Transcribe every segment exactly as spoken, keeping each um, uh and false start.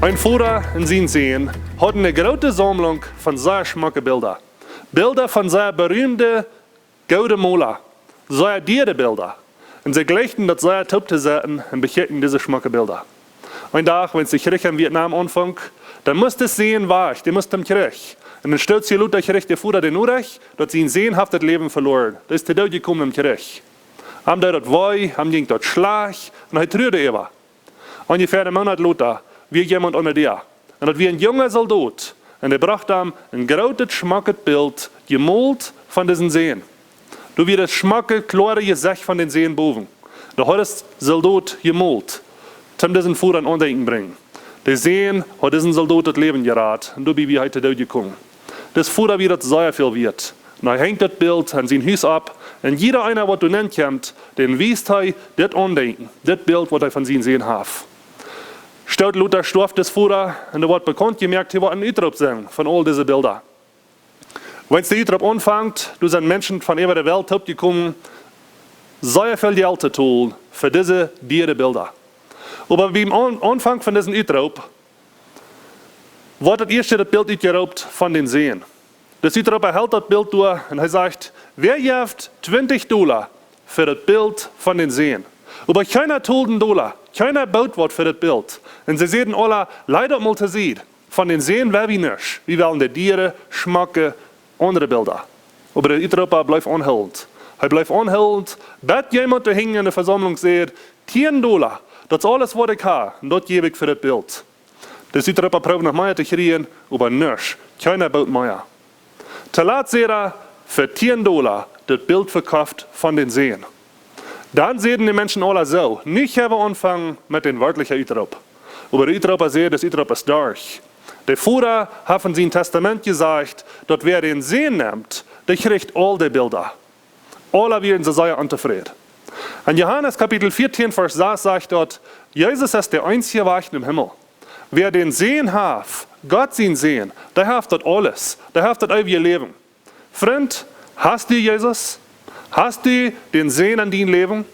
Een Voda un sien Sän hauden eene groote Saumlunk von sea schmocke Bilda. Bilda von sea berühmte, goode Mola. Sea diere Bilda. Un see jleichten daut sea toop to setten un bekjikjten dise schmocke Bilda. Een Dach, wan de Kjrich en Vietnam aunfunk, dan must de Sän wajch, dee must em Kjrich. Un dan stoots hee lota Kjrich de Voda de Norecht, daut sien Sän haft daut Läwen veloaren. Dee es to Doot jekomen em Kjrich. Am deed daut wee, am jinkj daut schlajcht un hee truad doaräwa. Onjefäa een Moonat lota wia jemaunt aun de Däa. Un daut wia een junga Soldot. Un dee brocht am een grootet, schmocket Bilt, jemolt von disen Sän. Doa wia daut schmocke, kloare Jesecht von dän Sän bowen. Dee haud de Soldot jemolt, toom disen Voda een Aundenkjen brinjen. De Sän haud disen Soldot daut Läwen jerat un doabie wia hee to Doot jekomen. Dis Voda wia daut sea väl wieet. Un hee henjt daut Bilt aun sien Hus opp. Un jieda eena, waut doa nenkjemt, dän wiest hee dit Aundenkjen, dit Bilt, waut hee von sien Sän haft. Stoot lota stoaft dis Voda un doa woat bekaunt jemoakt, hee woat een Utroop sennen von aul dise Bilda. Wan de Utroop aunfangt, doa sent Menschen von äwa de Welt toop jekomen, sea väl Jelt to tolen fa dise diere Bilda. Oba biem Aun-, Aunfank von disen Utroop woat daut ieeschte daut Bilt utjeroopt von dän Sän. Dis Utroopa helt daut Bilt doa un hee sajcht: "Wäa jeft twintich Dola fa daut Bilt von dän Sän?" Oba kjeena told een Dola, kjeena bood waut fa daut Bilt. Un see säden aula: "Laj daut mol to Sied. Von dän Sän well wie nuscht. Wie wellen de diere, schmocke, aundre Bilda." Oba de Utroopa bleef aunhoolent. Hee bleef aunhoolent, bat jemaunt doa hinjen en de Vesaumlunk säd: "Tieen Dola, daut es aules, waut ekj hab, un daut jäw ekj fa daut Bilt." De Utroopa proowd noch mea to kjrieen, oba nuscht, kjeena bood mea. Toolatst säd hee: "Fa tieen Dola daut Bilt vekoft von dän Sän." Dan säden de Menschen aula soo: "Nu kjenn wie aunfangen met dän werkjlichen Utroop." Oba de Utroopa säd: "Dis Utroop es derch. De Voda haft en sien Tastament jesajcht, daut wäa dän Sän nemt, dee kjricht aul de Bilda." Aula wieren see sea ontofräd. En Johanes Kapitel vieetieen, Varsch sas sajcht daut: "Jesus es de eensje Wajch nom Himmel." Wäa dän Sän haft, Gott sien Sän, dee haft daut aules. Dee haft daut eewje Läwen. Frint, hast du Jesus? Hast du dän Sän en dien Läwen?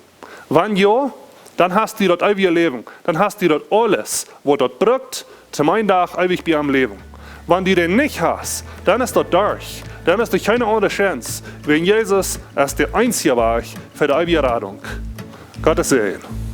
Wan jo, dan hast du daut eewje Läwen. Dan hast du daut aules, waut daut brukt, toom een Dach eewich bie am läwen. Wan du dän nich hast, dan es daut derch. Dan es doa kjeene aundre Chance. Wiels Jesus es de eensje Wajch fa de eewje Radunk. Gottes Säajen.